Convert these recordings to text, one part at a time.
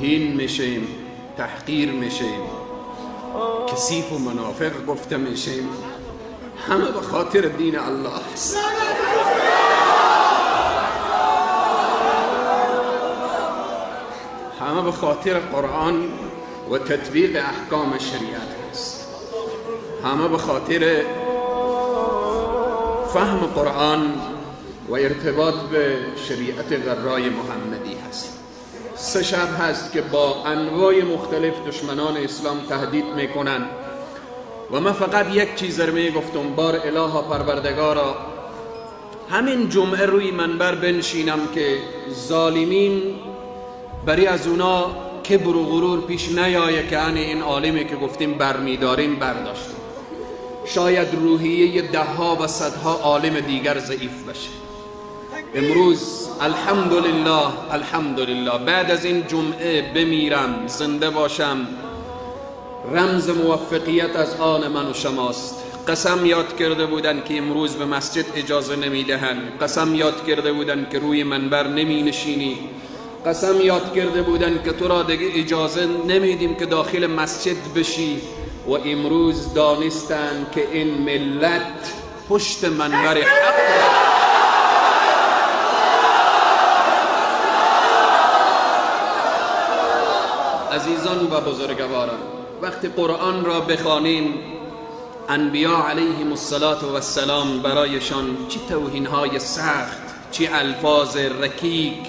توهین میشیم، تحقیر میشیم، کثیف و منافق گفته میشیم، همه به خاطر دین الله است. همه به خاطر قرآن و تطبیق احکام شریعت است. همه به خاطر فهم قرآن و ارتباط به شریعت غرای محمدی هست. 3 شب هست که با انواع مختلف دشمنان اسلام تهدید میکنن و من فقط یک چیز رو میگفتم، بار اله پروردگارا، همین جمعه روی منبر بنشینم که ظالمین بری از اونا کبر و غرور پیش نیایه که ان این عالمی که گفتیم برمیداریم برداشتیم. شاید روحیه ده ها و صدها عالم دیگر ضعیف بشه. امروز الحمدلله، الحمدلله بعد از این جمعه بمیرم زنده باشم، رمز موفقیت از آن من و شماست. قسم یاد کرده بودن که امروز به مسجد اجازه نمیدهند، قسم یاد کرده بودن که روی منبر نمی نشینی، قسم یاد کرده بودن که تو را دیگه اجازه نمیدیم که داخل مسجد بشی، و امروز دانستن که این ملت پشت منبر حق. عزیزان و بزرگواران، وقتی قرآن را بخوانیم، انبیا علیهم الصلاة والسلام برایشان چی توهینهای سخت، چی الفاظ رکیک،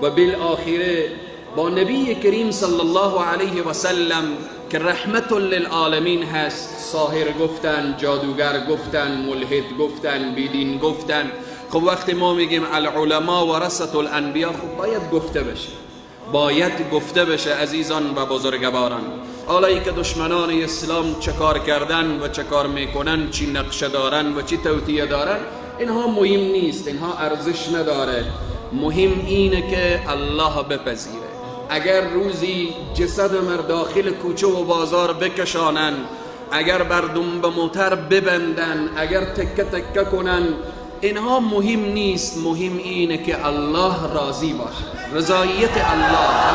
و بالآخره با نبی کریم صلی الله علیه و سلم که رحمت للعالمین هست، ساحر گفتن، جادوگر گفتن، ملحد گفتن، بیدین گفتن. خب وقتی ما میگیم العلماء ورثة الانبیا، خب باید گفته بشه، باید گفته بشه عزیزان و بزرگواران. حالا که دشمنان اسلام چه کار کردن و چه کار میکنن، چی نقشه دارن و چی توطیه دارن، اینها مهم نیست، اینها ارزش نداره. مهم اینه که الله بپذیره. اگر روزی جسد مر داخل کوچه و بازار بکشانن، اگر بردم به موتر ببندن، اگر تکه تکه کنن، اینها مهم نیست. مهم اینه که الله راضی باشه، رضایت الله.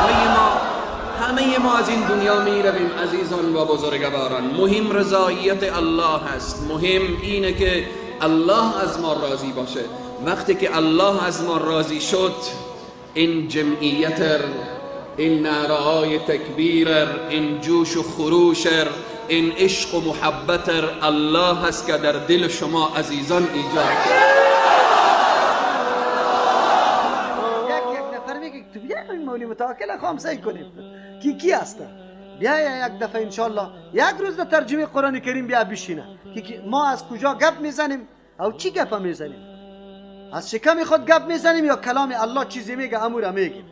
همه ما از این دنیا می رویم عزیزان و بزرگواران. مهم رضایت الله هست، مهم اینه که الله از ما راضی باشه. وقتی که الله از ما راضی شد، این جمعیت، این نعره‌های تکبیر، این جوش و خروش، این عشق و محبت الله هست که در دل شما عزیزان ایجاد کرد. یک نفر میگه تو بیا مولوی متوکل خام سعی کنیم کی هست، بیا یک دفعه انشالله یک روز در ترجمه قرآن کریم بیا بشینه که ما از کجا گپ میزنیم او چی گپ میزنیم، از شکم خود گپ میزنیم یا کلام الله چیزی میگه امور میگیم،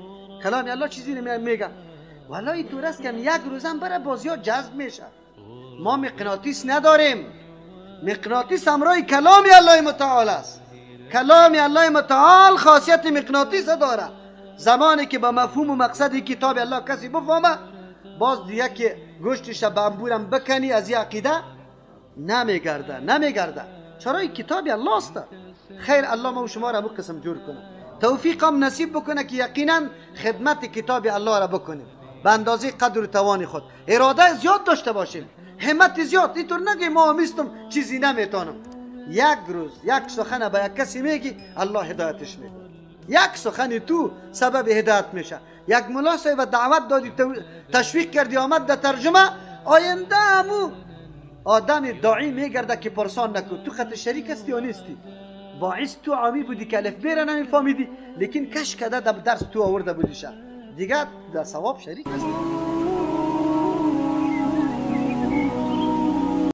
کلام الله چیزی نمیگه. والله اینطور است که یک روزم بره بازی ها جذب میشه. ما مغناطیس نداریم، مغناطیس همراه کلام الله متعال است. کلام الله متعال خاصیت مغناطیس داره. زمانی که با مفهوم و مقصد کتاب الله کسی بفهمه، باز دیگه که گوشتش به انبورم بکنی از این عقیده نمیگرده، نمیگرده. چرا؟ این کتاب الله است. خیر الله ما و شما را قسم جور کنه، توفیق هم نصیب بکنه که یقینا خدمت کتاب الله را بکنیم به اندازه قدر و توان خود. اراده زیاد داشته باشیم، همت زیاد. اینطور نگیم ما همیستم چیزی نمیتونم. یک روز یک سخن به یک کسی میگی الله هدایتش میکنه. یک سخن تو سبب هدایت میشه. یک ملا صاحب دعوت دادی، تشویق کردی، آمد در ترجمه، آینده همو آدم داعی میگرده که پرسان نکن تو خط شریک هستی یا نیستی. باعث تو عامی بودی که الف بی را نمیفهمیدی، لیکن کش کده در درس تو آورده بودیشه، دیگه در ثواب شریک هستی.